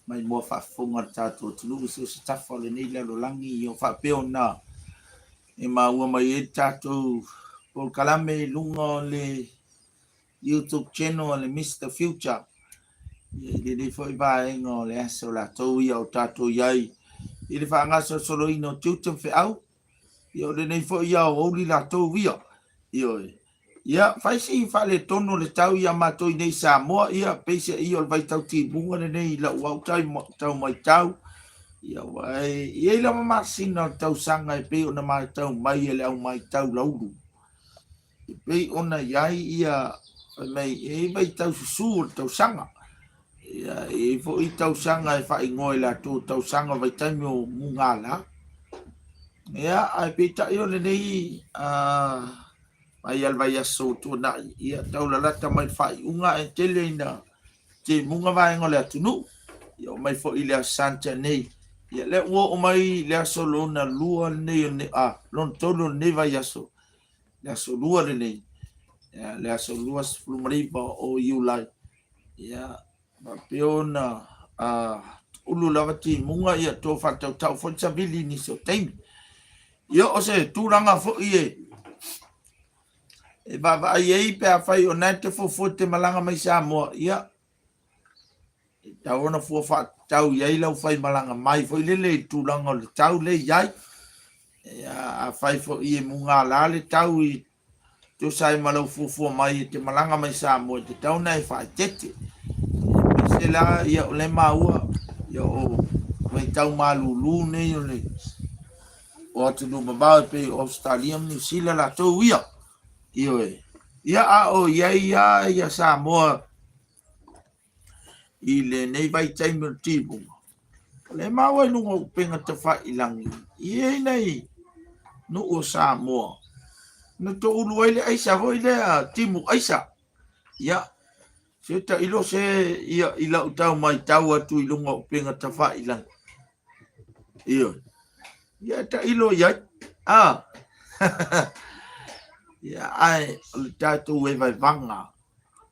Maimoa faafofoga a le tatou atunuu i so o se tafa o lenei lalolagi, ia faapea ona e maua mai ai le tatou polokalame i luga o le YouTube channel a le Mister Future i lenei foi vaega o le aso latou ia o tatou i ai i le faagasolosoloina o tiute ma feau. Ia o lenei foi aoauli latou ia. Ioe. Ia, fai si faaletonu o le tau ia matou i nei Samoa, ia, peiseai o le vaitau timuga lenei i lau au tau matau, ia, ua e i ai lava masina o le tausaga e pei ona matau mai e le au matau laulu. E pei ona i ai ia, fai mai, e i ai vaitau susu o le tausaga. Ia, e i ai foi tausaga e faaigoa e latou tausaga o vaitaimi o mugala. Ia, ae peitai o lenei mai lava le vaiaso ua tuanai, ia tau lalata mai le faaiuga ae tele ina timuga vaega o le atunuu. Ia oo mai foi i le Aso Sa nei, ia lea ua oo mai le aso lona lua lenei o le, a, lona tolu o lenei vaiaso, le aso lua lenei, ia, le aso 29 o Iulai, ia, faapea ona ulu lava timuga, ia toe faatautau foi le savili i nisi o taimi. Ia, o se tulaga foi e e vaavaai ai pe afai o na e te fuafua e te malaga mai Samoa, ia, e tatau ona fua faatatau i ai lau faimalaga mai foi lele i le tulaga o le tau lea e i ai. Ia, afai foi e mugala le tau i tusa ai ma lau fuafua mai e te malaga mai Samoa, e tatau ona e faaeteete. Aemaise la, ia, o lea e maua, ia, o vaitau malulu nei o le o atunuu mamao e pei o Ausetalia ma Niu Sila latou ia. Ioe. Ia, a o i ai lava ia Samoa i lenei vaitaimi o le timuga, o lea e maua i luga o upega tafailagi, e i ai nai nuu o Samoa na toulu ai le aisa foi lea, timu aisa. Ia, se tailo se ia i lau tau matau atu i luga o upega tafailagi. Ioe. Ia tailo i ai. Ah. Ia, ae o le tatou vaevaevaga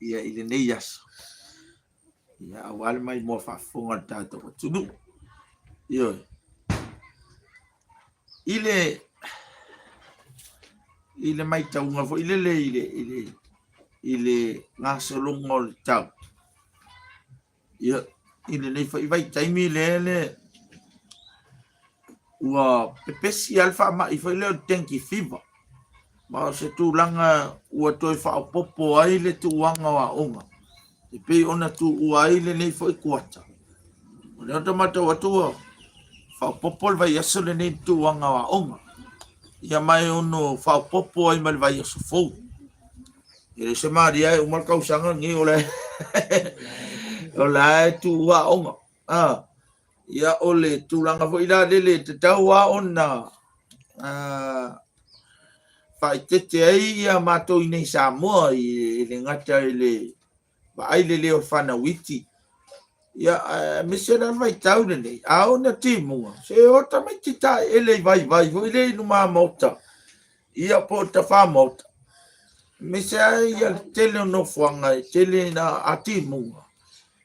ia i lenei aso. Ia, aua le maimoa faafofoga a le tatou atunuu. Ioe. I le i le maitauga foi lele i le i le i le gasologa o le tau. Ia, i lenei foi vaitaimi lea le ua pepesi lava le faamai foi lea o le dengue fever. Ma o se tulaga ua toe faaopoopo ai le tuuaga o aoga e pei ona tuua ai lenei foi kuata. O lea ou te matau atu ua faaopoopo le vaiaso lenei i le tuuaga o aoga. Ia ma e ono faaopoopo ai ma le vaiaso fou. E le se malia e uma le tausaga lenei o le o la e tuua aoga. Ah, ia o le tulaga foi la lele e tatau lava ona faaeteete ai ia matou i nei Samoa i le gata i le vaai lelei o le fanau iti. Ia, aemaise la le vaitau lenei, a oo ina timuga, se o tamaiti taeele i vaivai foi lea i luma maota, ia po o tafā maota. Aemaise lava ia le tele o nofoaga e tele ina a timuga,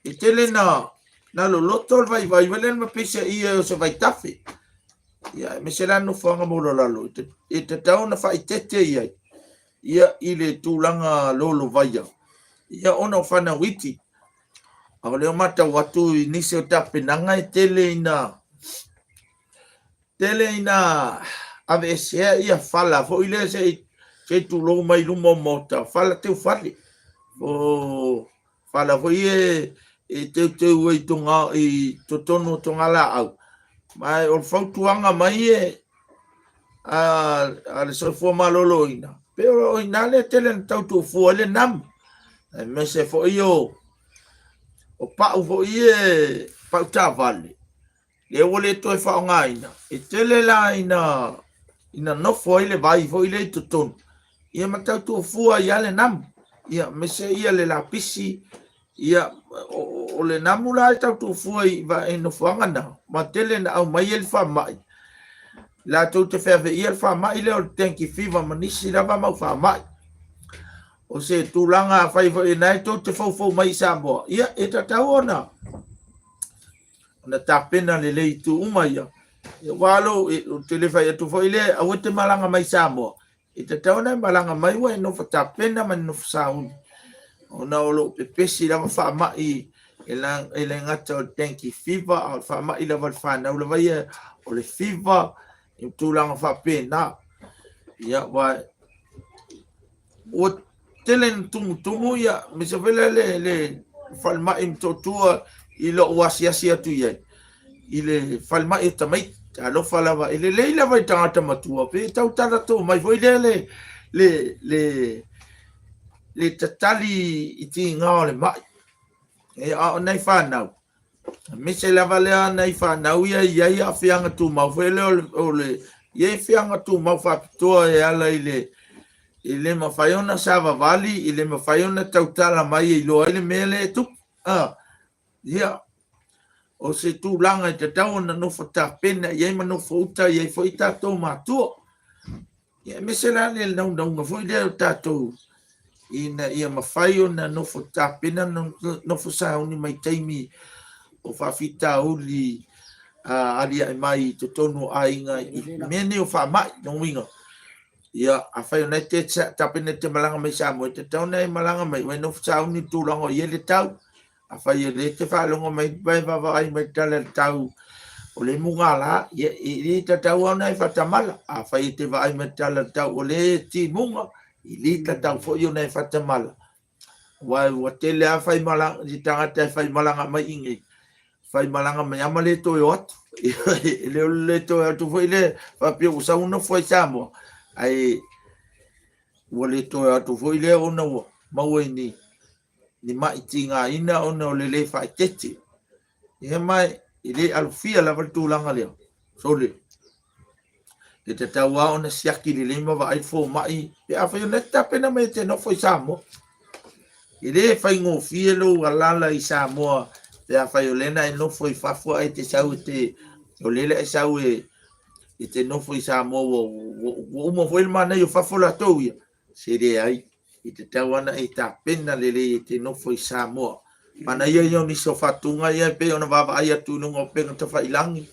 e tele na na loloto le vaivai foi lea ma peiseai o se vaitafe. Ia, aemaise la nofoaga maualalo e tatau ona faaeteete i ai ia i le tulaga lolovaia ia ona o fanau iti. A o lea ua matau atu i nisi o tapenaga e tele ina tele ina aveesea ia fala foi lea se i tulou mai luma o maota, fala teufale. O fala foi e e teuteu ai i toga i totonu o togalaau. Ma o le fautuaga mai e a le soifua maloloina, pei o i ina lea e tele ina tau tuufua ai le namu, aemaise foi o pau foi ia, pau taavale, lea ua le toe faaaogaina, e tele la ina ina nofo ai le vai foi lea i totonu, ia ma tau tuufua ai lava le namu, ia aemaise ia le lapisi, ia o le namu la e tau tuufua i nofoaga na, ma tele ina aumai ai le faamai, latou te feaveaia le faamai lea o le dengue fever ma nisi lava mau faamai. O se tulaga afai foi o lena tou te foufou mai i Samoa, ia e tatau ona. Ona tapena lelei i itu uma ia. Aua lou, ou te le fai atu foi lea, aua e te malaga mai i Samoa, e tatau ona e malaga mai ua e nofo tapena ma e nofo sauni, ona o lo o pepesi lava faamai e le gata o le dengue fever, a o le faamai lava a le fanau lava ia, o le fever, i tulaga faapena. Ia, aua ua tele ina tumutumu ia, aemaise foi lea le, le falemai i Motootua i lou asiasi atu i ai, i le falemai o tamaiti. Talofa lava, e lelei lava i tagata matua, pe tau talatuu mai foi lea le, le, le, le tatali i tiga o le mai. E, a o nai fanau, aemaise lava lea nai fanau ia e i ai aafiaga tumau foi lea o le i ai aafiaga tumau faapitoa e ala i le e le mafai ona savavali, e le mafai ona tautala mai e iloa ai le mea lea e tupu. Ah, ia, o se tulaga e tatau ona nofo tapena i ai ma nofo uta i ai foi tatou matua. Ia, aemaise la le naunauga foi lea o tatou ina ia mafai ona nofo tapena, nofo sauni mai taimi o faafitauli aliae mai i totonu o aiga i mea nei o faamai. Lona uiga, ia, afai o lena e te tapena e te malaga mai Samoa, e tatau ona e malaga mai ua e nofo sauni i le tulaga o i ai le tau. Afai o lea e te faalogo mai ma e vaavaai mai i le tala i le tau o lea e mugala, ia e le tatau lava ona e faatamala. Afai e te vaai mai i le tala i le tau o lea e timuga, e le tatau foi ona e faatamala. Aua ua tele lava tagata e faimalaga mai i inei, faimalaga mai lava ma le toe o atu. E le o le le toe o atu foi lea faapea ua sau nofo ai i Samoa, ae ua le toe o atu foi lea ona ua maua i ni ni mai tigaina ona o le le faaeteete. Ia ma e le alofia lava le tulaga lea, sole, e tatau lava ona siaki lelei ma vaai le fomai pe afai o lena e te tapena mai e te nofo i Samoa. E le faigofie lou alaala i Samoa pe afai o lea na e nofo i fafo ae te sau e te, o lea o le a e sau e, e te nofo i Samoa ua, ua, ua uma foi le manaia o fafo latou ia. Se leai, e tatau lava ona e tapena lelei e te nofo i Samoa. Manaia ia o nisi o faatuga ia e pei ona vaavaai atu i luga o upega tafailagi,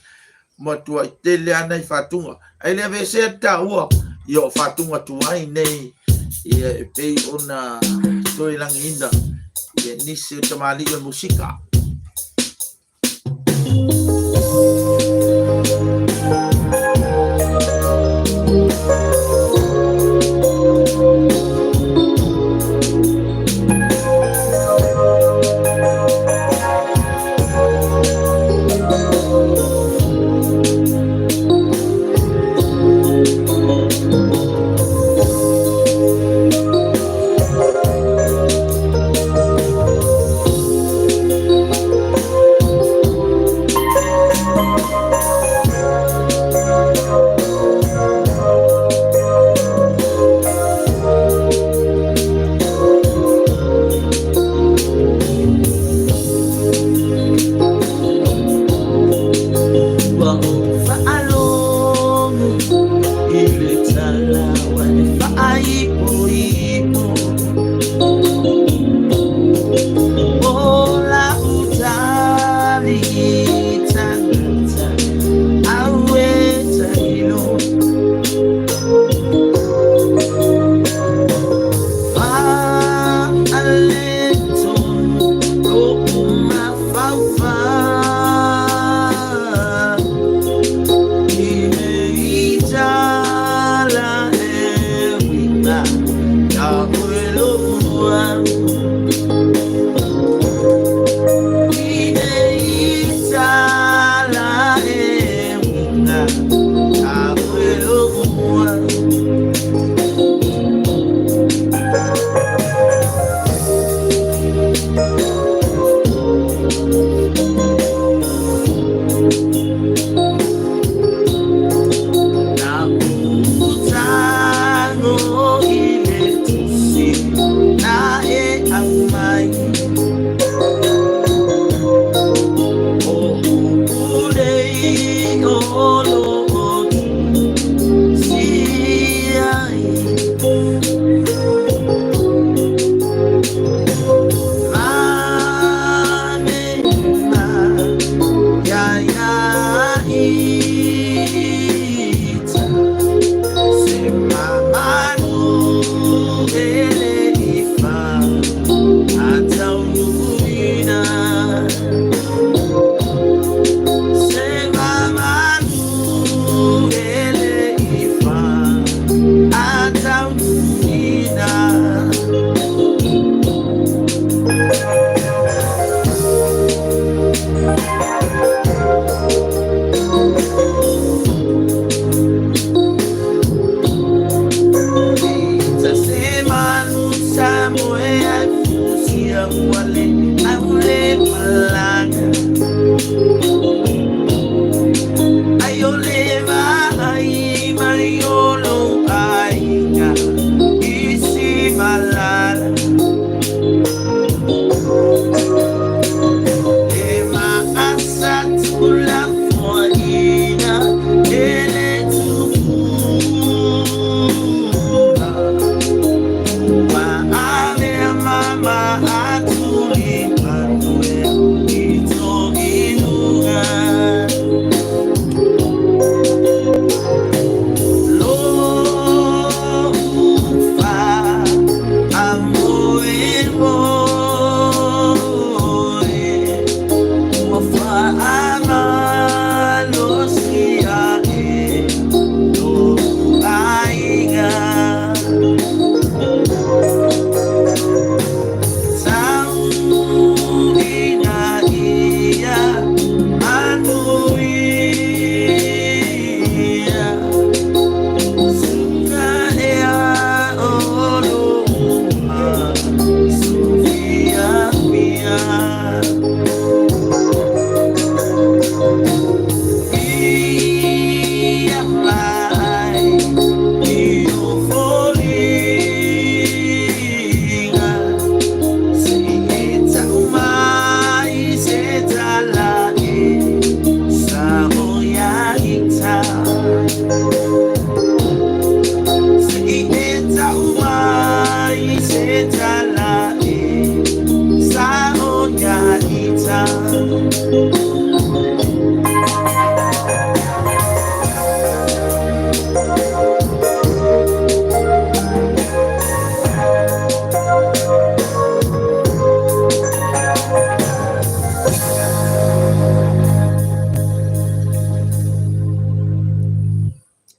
matuai tele lava nai faatuga. Ae le aveesea le taua ia o faatuga tuai nei ia e pei ona toe lagiina ia nisi o tamalii o le musika.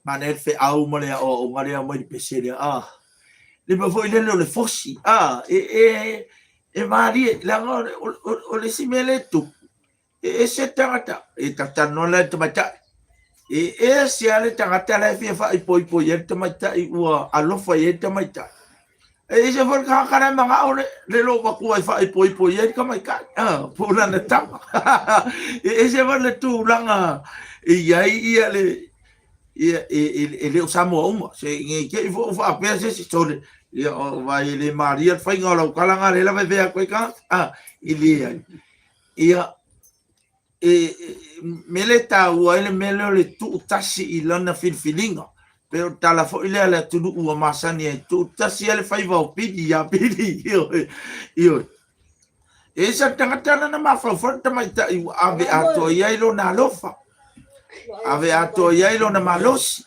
Manaia le feau ma le aoaoga lea mai le pese lea, a. Le mea foi lele o le fosi, a, e, e, e malie, leaga o le, o, o, o le isi mea lea e tupu, e ese le tagata, e talanoa la i le tamaitai, e ese lava le tagata la e fia faaipoipo i ai le tamaitai ua alofa i ai le tamaitai. E ese foi le tagata la e manao le, le loomatua e faaipoipo i ai le tamaitai, ah, po o lana tama. E ese foi le tulaga e i ai ia le, ia, e, e, e le o Samoa uma. Se ne i te i foi ua faapea se isi, sole, ia, o, vai e le malia le faiga o lau tala na lea lava e vea atu ai tagata. Ah, e leai. Ia, e, mea lea e taua ai le mea lea o le tuutasi i lana filifiliga. Pei o le tala foi lea a le atunuu ua masani ai, tuutasi lava le faiva o Pili ia Pili. Ioe, ioe. E ese le tagata lana mafaufau le tamaitai ua ave atoa i ai lona alofa, ave atoa i ai lona malosi,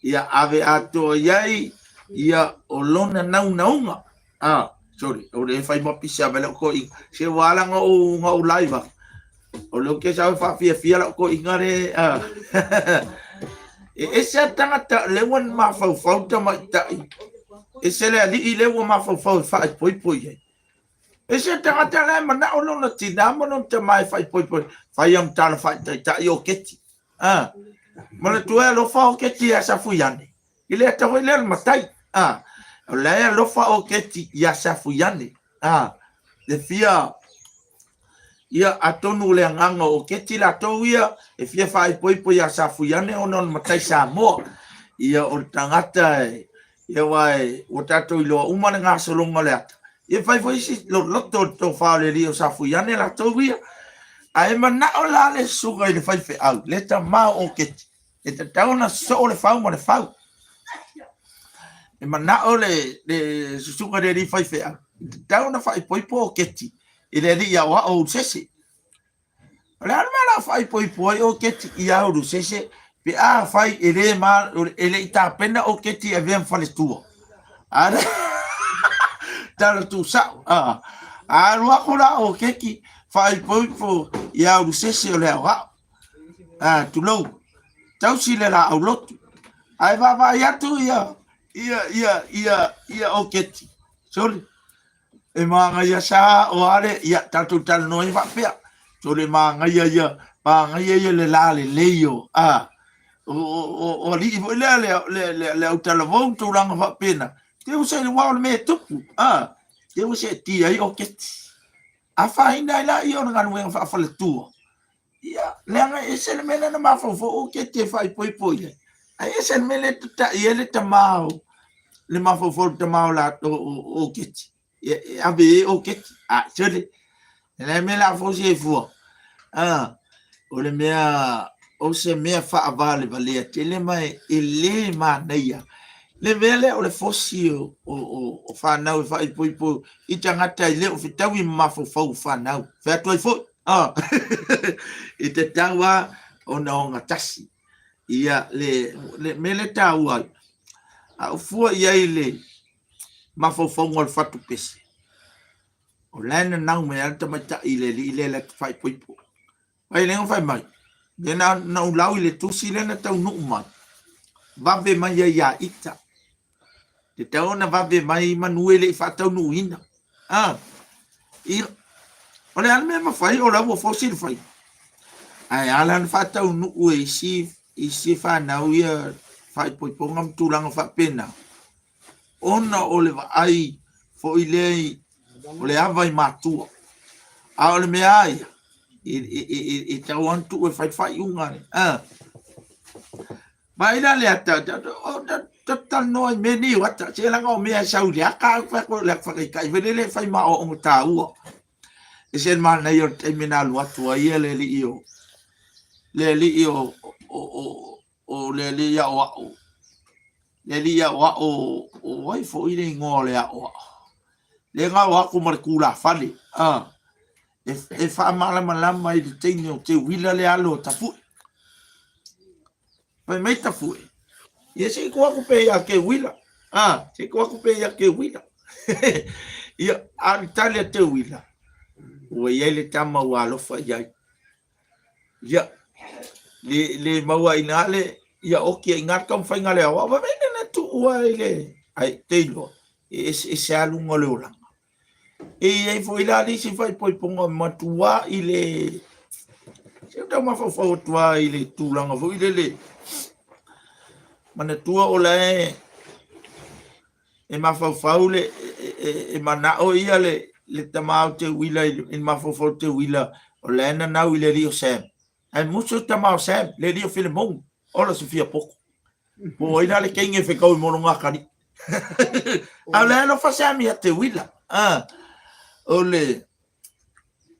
ia ave atoa i ai ia o lona naunauga. Ah, sorry, o le fai ma pisa mai lau toeaina. Se ua ala na ou, na ou live atu. O lea ou te sau e faafiafia lau toeaina le, ah. E ese a tagata lea ua mafaufau tamaitai. Ese le alii lea ua mafaufau e faaipoipo i ai. Ese le tagata la e manao lona tinā ma lona tamā e faaipoipo. Fai ana tala faataitai o keti. Ah. Manatua e alofa o keti ia Safuiane. I le ata foi lea o le matai. Ah. O la e alofa o keti ia Safuiane. Ah. Le fia ia atonu o le agaga o Keti latou ia e fia faaipoipo iā Safuiane ona o le matai Samoa. Ia o le tagata e ia aua e ua tatou iloa uma le gasologa o le ata. Ia fai foi si loloto o le tofa o le alii o Safuiane latou ia. Ae manao la le susuga i le faifeau, le tama o Keti, e tatau ona sosoo le fau ma le fau. E manao le, le susuga i le alii faifeau, e tatau ona faaipoipo o Keti i le alii aoao o Ulusese. O le a le mea o le a faaipoipo ai o Keti ia Ulusese pe afai e le, ma, e le i tapena o Keti e avea ma faletua. A tala tuusao. A alu aku la o Keti faaipoipo ia Ulusese o le aoao. A tulou, tausi le laau lotu. Ae vaavaai atu ia ia ia ia ia o Keti. Sole, e manaia sa o ale, ia tatou talanoa ai faapea. Sole, manaia ia, manaia ia le la lelei o, a, o, o, o alii foi lea le, le, le, le autalavou tulaga faapena. Te ua se ua o le mea e tupu, a, te ua seetia ai o Keti. Afaina ai laia o le galuega faafaletua. Ia, leaga e ese le mea lea na mafaufau o Keti e faaipoipo i ai. Ae ese le mea lea e tata'i ai le tama o, le mafaufau o le tama o la, o, o, o Keti. Ia, e ave i ai o Keti. A, sole. E le mea la fosi ai fua. A, o le mea, o se mea faavalevalea tele ma e, e le manaia. Le mea lea o le fosi o, o, o, o fanau e faaipoipo i tagata e le o fetaui ma mafaufau o fanau. Fai atu ai foi, ah, e tatau lava ona ogatasi. Ia, le, le mea lea e taua ai, a ou fua i ai i le mafaufauga o le fatupese, o la e nanau mai lava le tamaitai i le alii lea e alu atu faaipoipo. Ai lea na fai mai, lea na, na ou lau i le tusi lea na taunuu mai, vave mai ai ia ita. E tatau ona vave mai manu e le i faataunuuina. Ah, ia, o le a le mea e mafai o la ua fosi le faiva. Ae a la na faataunuu e isi, isi fanau ia faaipoipoga ma tulaga faapena. Ona o le vaai foi lea i, o le ava i matua. A o le mea a ia, e, e, e, e, e tau lava ona tuu e fai le faaiuga. Ah. Vaai la le ata, o ta talanoa i mea nei o ata, se leaga o mea e sau i le ata, au fai atu o le ata faataitai foi lele e fai ma aoaoga taua. E se manaia o le taimi na alu atu ai ia le alii o, le alii o, o, o, o le alii aoao, le alii aoao o ai foi le igoa o le aoao. Lea na o atu ma le tulafale, a, e, e faamalamalama i le taimi o Teuila le alo o Tapu'e. Fai mai Tapu'e, ia se i tuu atu pea ia Teuila, a, se i tuu atu pea ia Teuila. Ia, a o le tali a Teuila, ua i ai le tama ua alofa i ai. Ia, le, le maua i ina le, Ia oki ai i ina le taumafaiga a le aoao, vave na tuu lava i le, ae ou te iloa, e eseese lava luga o le olaga. E i ai foi la le isi faaipoipoga matua i le se tau mafaufau atu lava i le tulaga foi lele manatua o la e e mafaufau le e manao ia le tama o Teuila i le mafaufau o Teuila o la e nanau i le alii o Sam. Ae musu le tama o Sam, le alii o Filemoni, ola se fia poto. Po o ai la le teine e fetau i lona atalii. A o la e alofa Sam ia Teuila. Ah, o le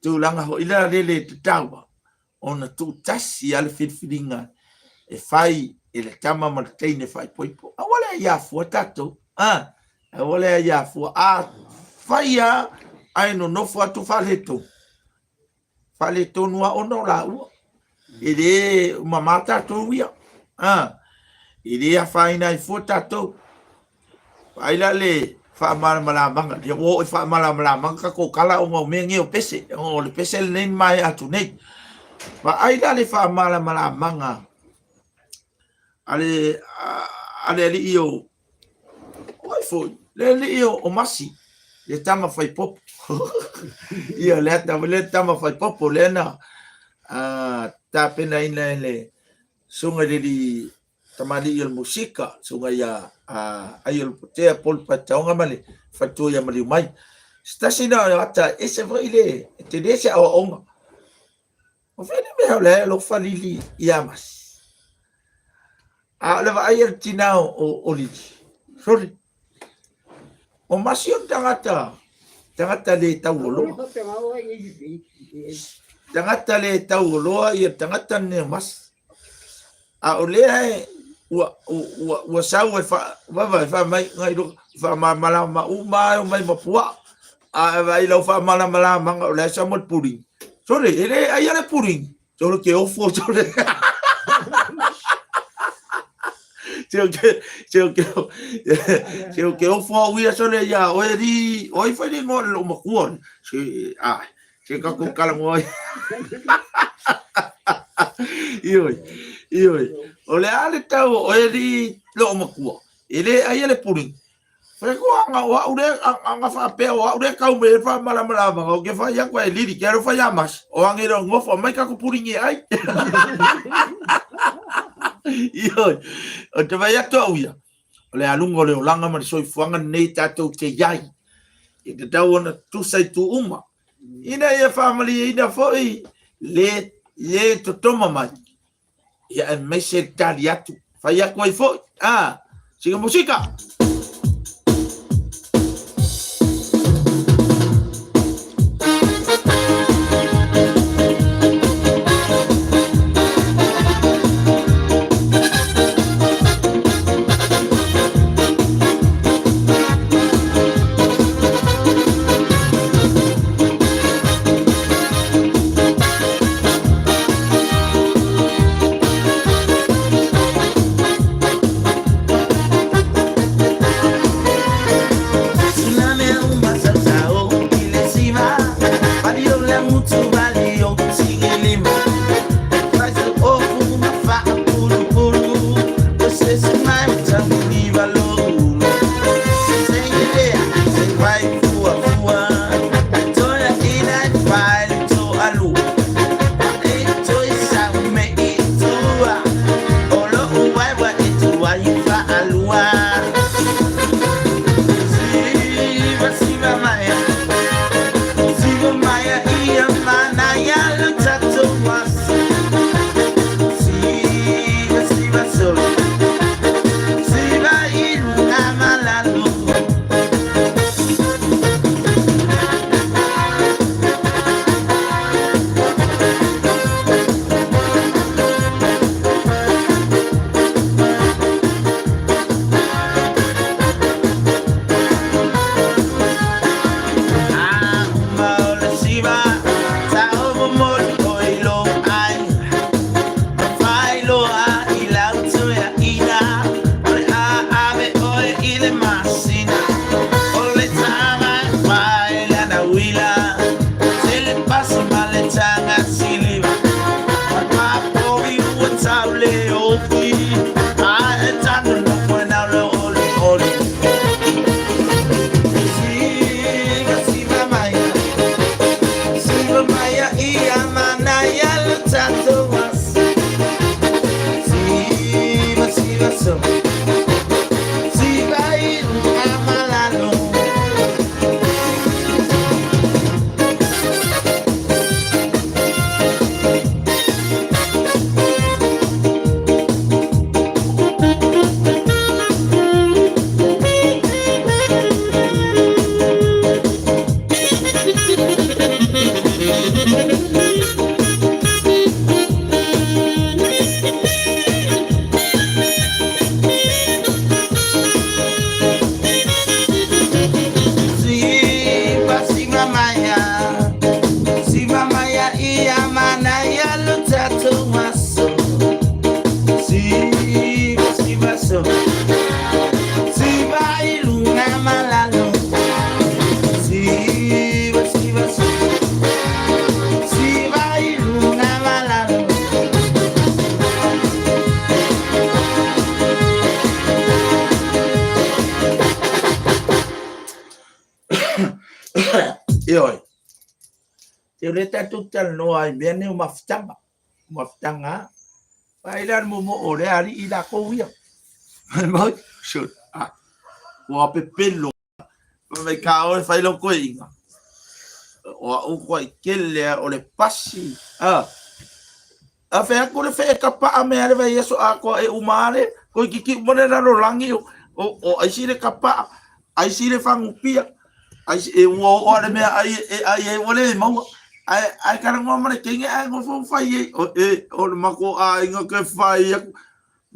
tulaga foi la lele e tatau ona tuutasi lava le filifiliga e fai e le tama ma le teine faaipoipo. Aua le aia fua tatou. Ah, aua le aia fua. A fai lava ae nonofo atu faaletonu, faaletonu lava ona o laua. E le mamā tatou ia. A, e le afaina ai fua tatou. Vaai la le faamalamalamaga, ia ua oo i faamalamalamaga tatou tala ona o mea nei o pese, ona o le pese lenei na maea atu nei. Vaai la le faamalamalamaga a le a le alii o o ai foi, le alii o Masi, le tama faipopo. Ia, le ata, le tama faipopo lea na tapenaina e le susuga i le alii tamalii o le musika, susuga ia Aiolupotea Paul Patitaoga ma le faletua ia Maliu Mai. Se tasi lena o ata e ese foi le tele se aoaoga. O fea le mea o la e alofa Lili ia Masi? A o le vaai a le tina o Lili, sole, o Masi o le tagata, tagata le tauoloa. Tagata le tauoloa ia tagata lenei o Masi. A o lea e ua, ua, ua sau e fa, vava e fa mai ngai lo fa malamalama uma e o mai ma puaa. A e vaai lau faamalamalamaga o la e sau ma le puling. Sole, e le aia le puling. Sole ke ofo sole. Se o ke se o ke se o ke ofo au ia sole ia oe ri oi fai le ngoa le lou makua. Se a se ka ko kala ngoa. Ioi, ioi. O le a le tau o oe ri lou makua. E le aia le puling. Fai atu, Aga o au lea, aga faapea o au lea e tau mai ai le faamalamalamaga, ou te fai atu e Lili, ke alofa iā Masi, o age loa nofo mai tatou puligi e ai. Ioe, ou te fai atu au ia, o le aluga o le olaga ma le soifuaga lenei tatou te i ai, e tatau ona tutusa itu uma, ina ia faamalieina foi le, le totoma mai, ia aemaise le tali atu, fai atu ai foi, a, sina musika! tatou aso. Siva, siva, so. Siva i luga ma lalo. Siva, siva maya. Siva maya ia manaya lo tatou aso. Siva, siva so. Siva i luga ma lalo. Siva, siva so. Siva i luga ma lalo. Ioe. Te o le tatou talanoa i mea nei o mafutaga. Mafutaga, ai le mo o le ali i lakou ia. Mai, sure. Ah, ua pepelo. Mai ka o e fai lau koe inga. O a u koe kele o le pasi. Ah. A fe aku le fe ka pa me ale vai eso a ko e umale ko kiki mo le lalo langi o ai si le kapa ai si le fangupia ai e ua o ale mea ai e ai e wale mau ai ai kara ngā mare kenge ai ngo fo fai e o e o le mako ai ngā ke fai aku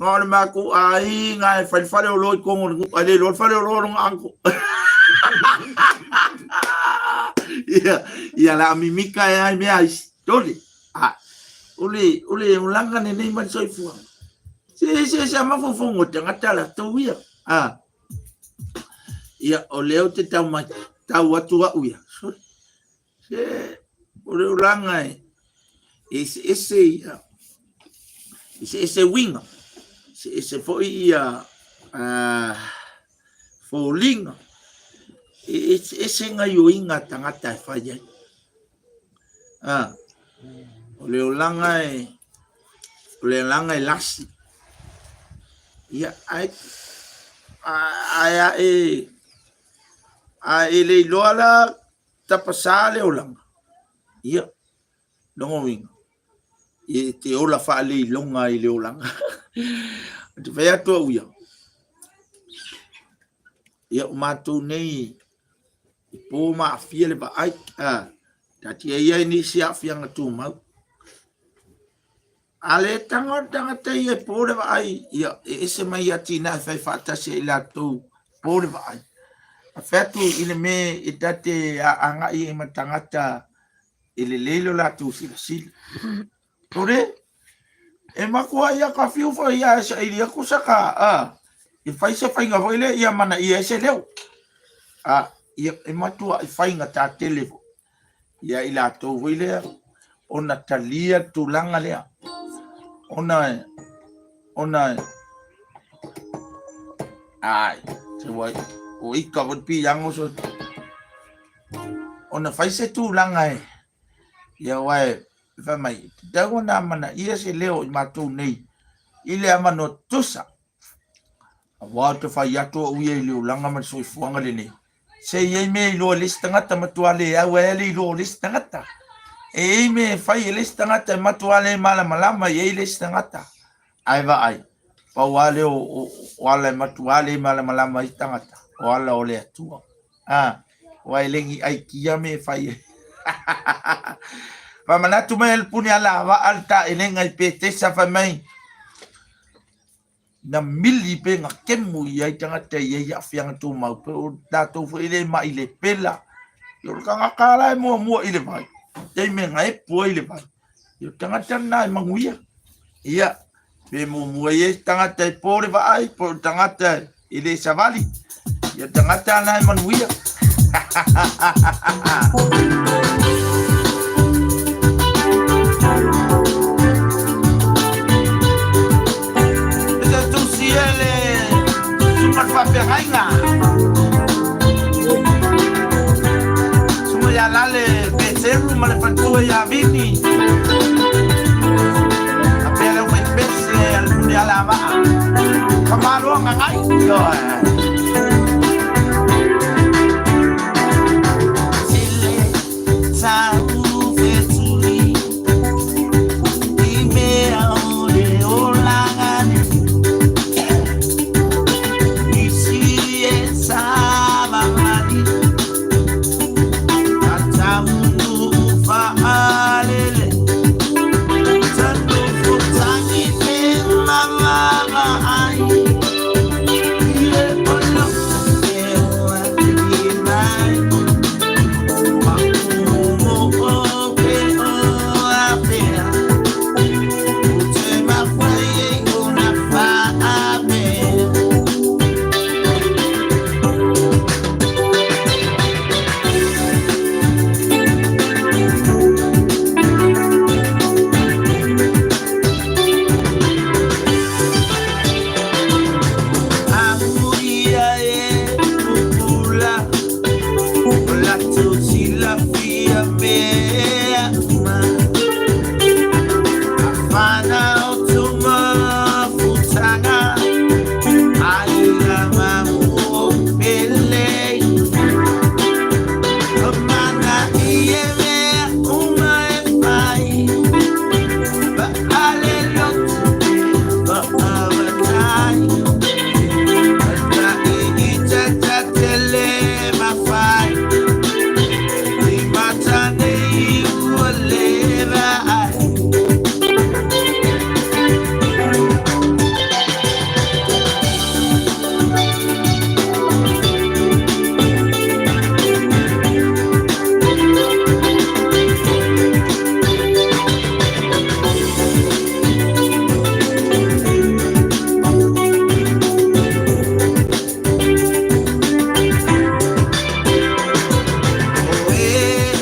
ngā le mako ai ngā e fai fale o loi kongo ai le lo fale o lo ngā anko ia ia la mimika e ai mea ai tole a ule ule ulanga ne nei mai soifua se se se mafofogo tagata latou ia a ia o lea ou te tau mai tau atu a'u ia se o le ulaga e eseese ia eseese uiga eseese fo'i ia foliga e eseese gaioiga a tagata e fai ai a o le olaga e o le olaga e lasi ia ae ae ae ae le iloa la tapasā le olaga ia logo uiga e te ola faaleiloga i le olaga te fai atu au ia ia o matou nei i pō ma aafia le vaai a taatia ia i nisi aafiaga tumau a le tago le tagata ia e pō le vaai ia e ese mai atinae e fai faatasi ai latou pō le vaai a fai atu i le mea e ta te agai ai ma tagata e lelei lo latou silasila ore e matua ia ka fiu foi ia e saili aku sa ka a e fai se faiga foi lea ia manaia ai se leo a ia e matua i faiga tatele foi ia i latou foi lea ona talia le tulaga lea ona ona ai se ua o ika foi piago so ona fai se tulaga e ia uae fai mai tatau ona amanaia se leo i matou nei i le avanoa tutusa aua ou te fai atu au ia i le olaga ma le soifuaga lenei se i ai mea iloa e le isi tagata matua le au ai le iloa o le isi tagata e i ai mea e fai e le isi tagata e matua le malamalama i ai le isi tagata ae vaai pau lava lea o ala e matua le malamalama ai tagata o ala o le Atua a aua e le ni aikia mea e fai ai faamanatu mai e le puni alavaa le taelega i Petesa fai mai na mili pe na kemu i ai tagata e i ai aafiaga tumau pe o tatou foi le mai le pela o le tagata la e muamua i le vai taimi e gaepu ai le vai o le tagata lena e manuia ia pe muamua i ai tagata e po le vaai po o le tagata e le savali ia tagata lena e manuia. E tusi e le susuga le faafeagaiga susuga ia Lale Peteru ma le faletua ia Vini. Fagagai. Tele tau fetuli i mea o le olaga nei. Isi e savavali a taunuu faalele. Tanofotagi pe mavavaai i le olo e o atili mai. Makumo o ke o afea. O te mafai e ona faapea. Amuia e pupula o latou silafia mea uma. Afana o tumafutaga ai la mamu o pele. Mana i e mea uma e fai. Fa'ale lotu fa'avatai. Ta'i i tatatele mafai. I matanei ua le vaai. O e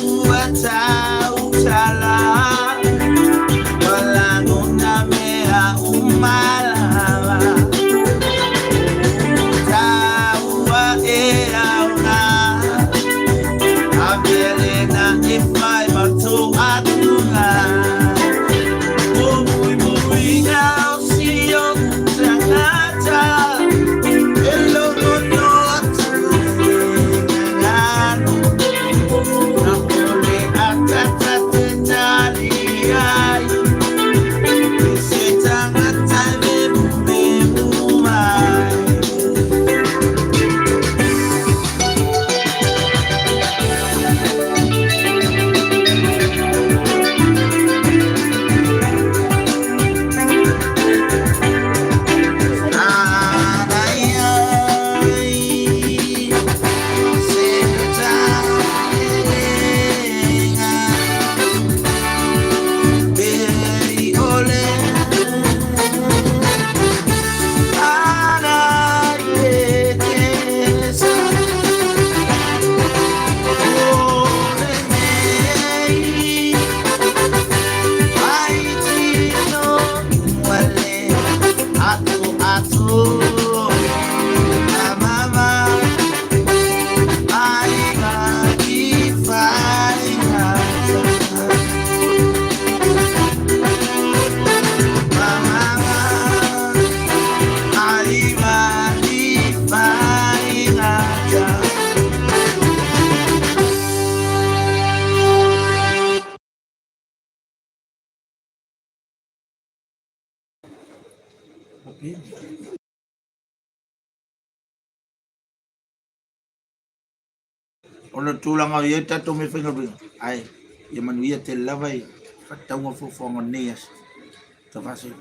ua tautala malagona mea umalava. Taua e auna amelena e fai matu atuna. O mui mui ngau si o tangata. E logo no atu ngano. Na ole atata te tali ai. Se tangata me me mai. Ai ai se talenga pe ole ana ye sa ole nei ai tino wale atu atu mama ai i fai mama ai i fai. O le tulaga i ai tatou mea faigaluega, ae ia manuia tele lava i faatauga fuafuaga o lenei aso. Tafasi.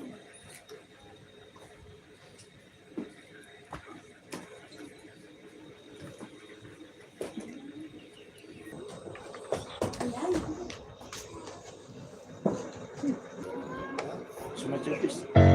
So much.